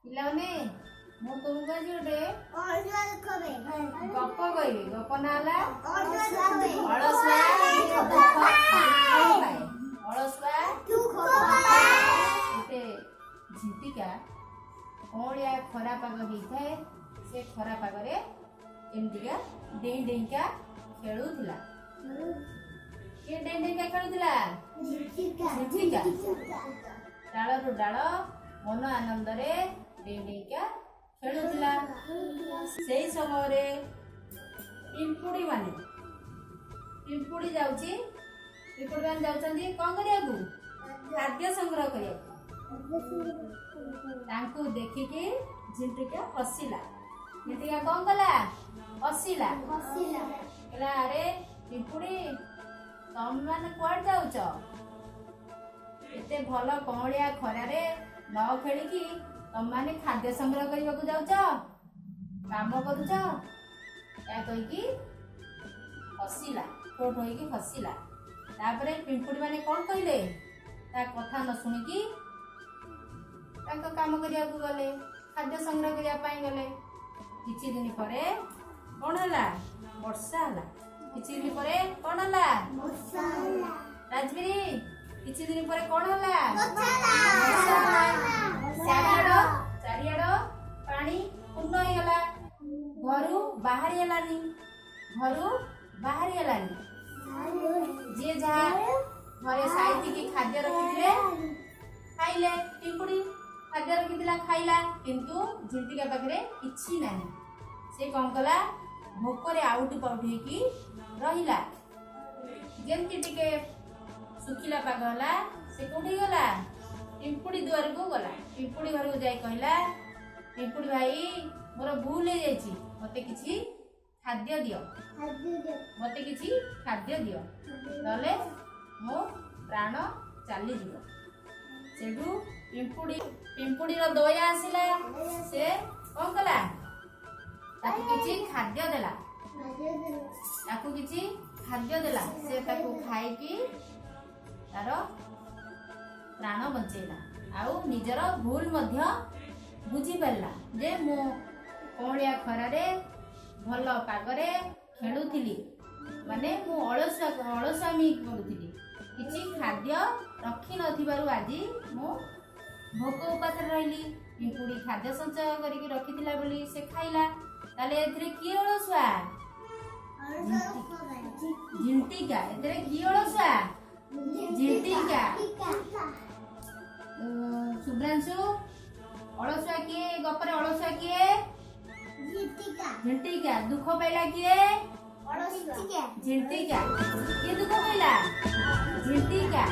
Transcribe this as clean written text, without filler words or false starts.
ପିଲାମାନେ, ମୁଁ ତୁମକୁ ଆଜି ଗୋଟେ ଗପ କହିବି। ଗପ ନାଁ ହେଲା ଅଳସୁଆ ଦୁଃଖ ପାଏ। ଅଳସୁଆ। ଗୋଟେ ଝିଣ୍ଟିକା, କଅଁଳିଆ ଖରା ପାଗ ହେଇଥାଏ। ସେ ଖରା ପାଗରେ ଏମିତିକା ଡେଇଁ ଡେଇଁକା ଖେଳୁଥିଲା। କିଏ ଡେଇଁ ଡେଇଁକା ଖେଳୁଥିଲା? ଝିଣ୍ଟିକା। ଡାଳରୁ ଡାଳ ମନ ଆନନ୍ଦରେ ଡେଇଁ ଡେଇଁକା ଖେଳୁଥିଲା। ସେଇ ସମୟରେ ପିମ୍ପୁଡ଼ି ମାନେ, ପିମ୍ପୁଡ଼ି ଯାଉଛି, ପିମ୍ପୁଡ଼ି ମାନେ ଯାଉଛନ୍ତି କଣ କରିବାକୁ? ଖାଦ୍ୟ ସଂଗ୍ରହ କରିବାକୁ। ତାଙ୍କୁ ଦେଖିକି ଝିଣ୍ଟିକା ହସିଲା। ଝିଣ୍ଟିକା କଣ କଲା? ହସିଲା। କହିଲା, "ଆରେ ପିମ୍ପୁଡ଼ି, ତମେ କୁଆଡେ ଯାଉଛ? ଏତେ ଭଲ କଅଁଳିଆ ଖରାରେ ନ ଖେଳିକି ତମମାନେ ଖାଦ୍ୟ ସଂଗ୍ରହ କରିବାକୁ ଯାଉଛ, କାମ କରୁଛ?" ଏହା କହିକି ହସିଲା, ଠୋ ଠୋ ହେଇକି ହସିଲା। ତାପରେ ପିମ୍ପୁଡ଼ି ମାନେ କଣ କହିଲେ? ତା କଥା ନ ଶୁଣିକି ତାଙ୍କ କାମ କରିବାକୁ ଗଲେ, ଖାଦ୍ୟ ସଂଗ୍ରହ କରିବା ପାଇଁ ଗଲେ। କିଛି ଦିନ ପରେ କଣ ହେଲା? ବର୍ଷା ହେଲା। କିଛି ଦିନ ପରେ କଣ ହେଲା? ରାଜବୀର, କିଛି ଦିନ ପରେ କଣ ହେଲା? ବର୍ଷା ହେଲା। ଚାରିଆଡ ଚାରିଆଡ ପାଣି ପୂର୍ଣ୍ଣ ହେଇଗଲା। ଘରୁ ବାହାରି ହେଲାନି, ଘରୁ ବାହାରି ହେଲାନି। ଯିଏ ଯାହା ଘରେ ସାଇତିକି ଖାଦ୍ୟ ରଖିଥିଲେ, ଖାଇଲେ। ପିମ୍ପୁଡ଼ି ଖାଦ୍ୟ ରଖିଥିଲା, ଖାଇଲା। କିନ୍ତୁ ଝିଣ୍ଟିକା ପାଖରେ କିଛି ନାହିଁ। ସେ କଣ କଲା? ଭୋକରେ ଆଉଟୁ ପାଉଟୁ ହେଇକି ରହିଲା। ଯେମିତି ଟିକେ ଶୁଖିଲା ପାଗ ହେଲା, ସେ କୋଉଠି ଗଲା? ପିମ୍ପୁଡ଼ି ଦୁଆରକୁ ଗଲା। ପିମ୍ପୁଡ଼ି ଘରକୁ ଯାଇ କହିଲା, "ପିମ୍ପୁଡ଼ି ଭାଇ, ମୋର ଭୁଲ ହେଇଯାଇଛି। ମତେ କିଛି ଖାଦ୍ୟ ଦିଅ, ମତେ କିଛି ଖାଦ୍ୟ ଦିଅ, ନହେଲେ ମୋ ପ୍ରାଣ ଚାଲିଯିବ।" ସେଠୁ ପିମ୍ପୁଡ଼ିର ଦୟା ଆସିଲା। ସେ କଣ କଲା? ତାକୁ କିଛି ଖାଦ୍ୟ ଦେଲା। ତାକୁ କିଛି ଖାଦ୍ୟ ଦେଲା। ସେ ତାକୁ ଖାଇକି ତାର ପ୍ରାଣ ବଞ୍ଚେଇଲା ଆଉ ନିଜର ଭୁଲ ମଧ୍ୟ ବୁଝିପାରିଲା ଯେ ମୁଁ କଅଁଳିଆ ଖରାରେ ଭଲ ପାଗରେ ଖେଳୁଥିଲି, ମାନେ ମୁଁ ଅଳସୁଆମି କରୁଥିଲି। କିଛି ଖାଦ୍ୟ ରଖିନଥିବାରୁ ଆଜି ମୁଁ ଭୋକ ଉପାସରେ ରହିଲି। ପିମ୍ପୁଡ଼ି ଖାଦ୍ୟ ସଞ୍ଚୟ କରିକି ରଖିଥିଲା ବୋଲି ସେ ଖାଇଲା। ତାହେଲେ ଏଥିରେ କିଏ ଅଳସୁଆ? ଝିଣ୍ଟିକା। ଏଥିରେ କିଏ ଅଳସୁଆ? ଝିଣ୍ଟିକା। ଶୁଭ୍ରାଂଶୁ, ଅଳସୁଆ କିଏ? ଗପରେ ଅଳସୁଆ କିଏ? ଝିଣ୍ଟିକା। ଦୁଃଖ ପାଇଲା କିଏ? ଝିଣ୍ଟିକା। କିଏ ଦୁଃଖ ପାଇଲା? ଝିଣ୍ଟିକା।